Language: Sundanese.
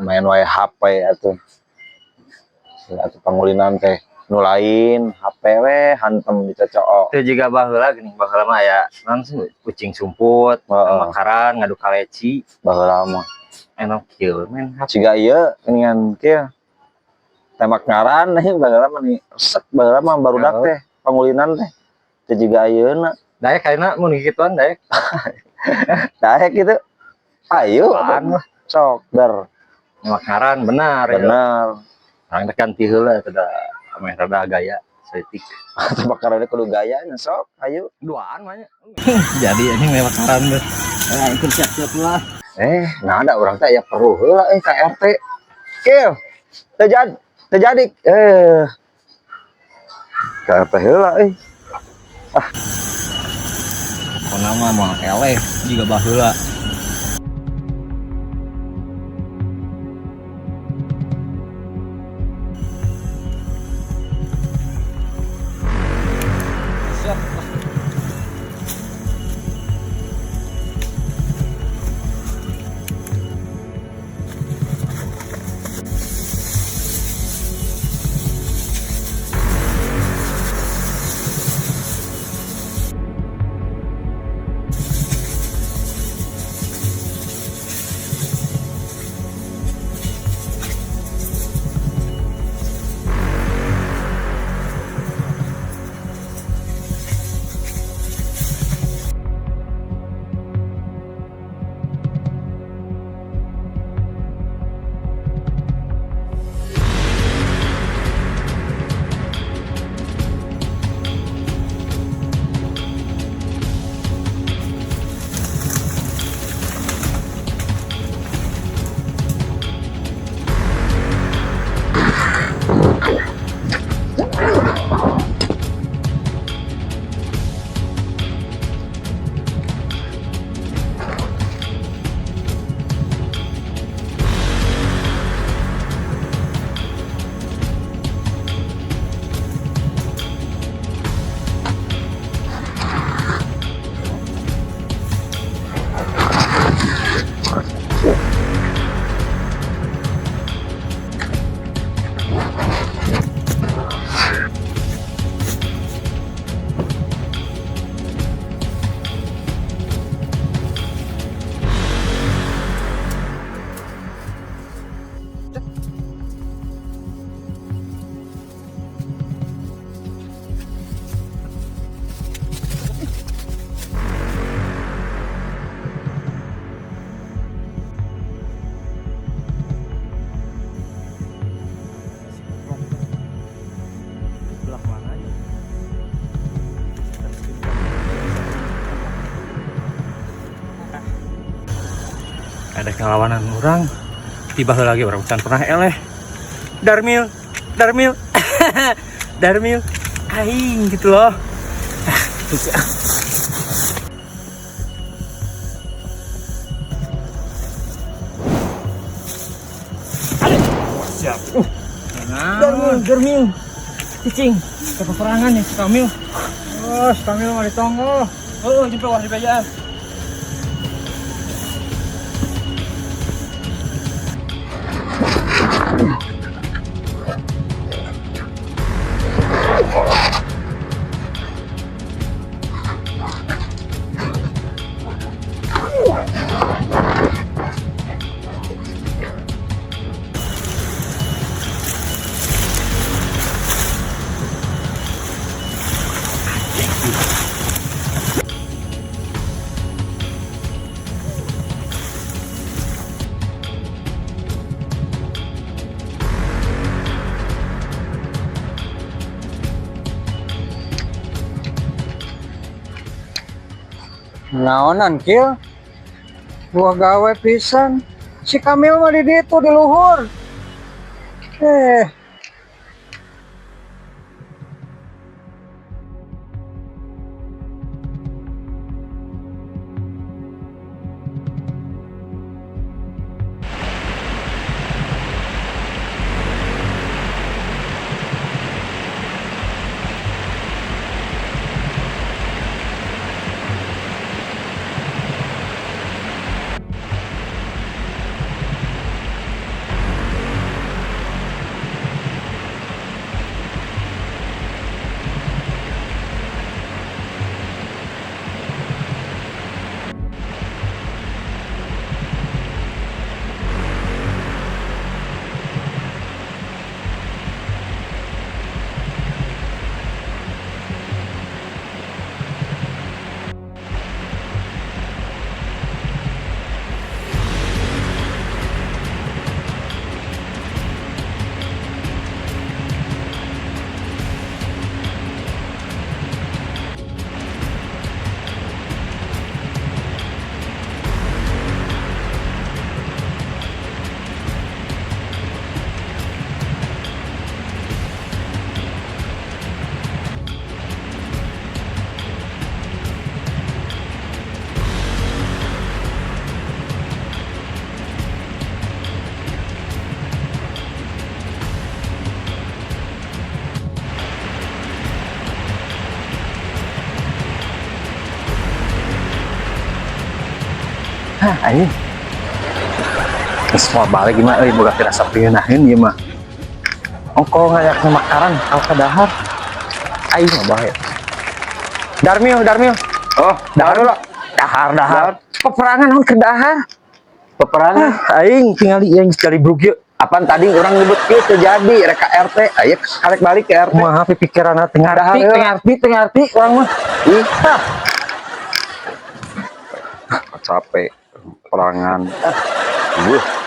Main wae HP atuh. Atuh pangulinan teh nu lain HP we hantem dicocook. Itu juga baheula geuning, baheula mah aya naon sih, kucing sumput, makaran ngadu kaleci. Baheula mah. Enak kieu main HP. Siga ieu geuningan kieu. Tembak ngaran nih baheula mah nih resep baheula mah barudak teh pangulinan teh. Teu jiga ayeuna. Daek ayeuna mun kikituan daek. Daek gitu. Ayo Apaan lah. Sok der. Nembak ngaran benar ya. Bener. Urang teh ganti heula teh da meh rada gaya saeutik. Tembak ngaran kudu gayanya sok ayo. Duaan mah nya. Jadi ini nembak ngaran teh. Ikut siap-siap lah. Nah ada orang teh aya perlu heula ka RT. Kieu. Teu jadi, teu jadi. Ka RT heula euy. Ah. Pokona mah moal eleh jiga baheula. Siap. Belah mana aja? Ada kelawanan orang, tiba lagi orang can pernah eleh. Darmil, Darmil, Darmil, aing gitu loh. Ah, gitu sih, ah. Siap. Darmil, Darmil, cicing, ke peperangan nih si Kamil. Oh, si Kamil mah ditonggo. Oh, jumpa wah di bejaan. Naonan kill buah gawe pisan si Kamil mah di ditu di luhur. Hah, anjing. Geus mau balik gimana euy, boga firasat ngeunaheun ieu mah. Ongkoh ngayak makaran kalau ka dahar. Aing mah bahaya. Darmil, Darmil. Oh, Dahar lah. Dahar, dahar. Peperangan naon keur dahar? Peperangan. Ah, aing tingali yang sekali bruk yeuh. Apaan tadi urang nyebut kieu teu jadi rek ka RT, aya karek balik ke RT. Kumaha pikiranna teu ngarti, Dahar teu heula. Ngarti, teu ngarti urang mah. Ih. Capek perangan. Ah. Wuh.